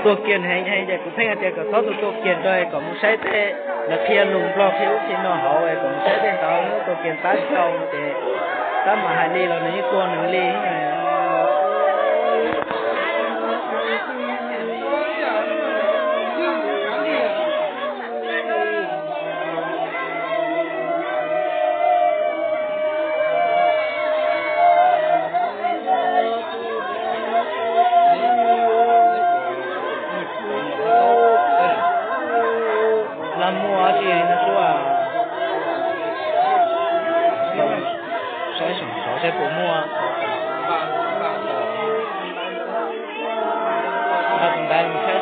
Tua kiag heev heev ces kuv pheej hais tias kom txhob tua tua kiag rau kom mus saib tej, lawv qhia lus Nplog qhia ub qhia no hauv es kom mus saib tej ntawd, tua kiag tab tsis tau ces tab mam hais li los nws yeej tua nws li. Laj muaj dab tsi no xwb. Saib saum saud saib puas muaj. Tus ntawd mus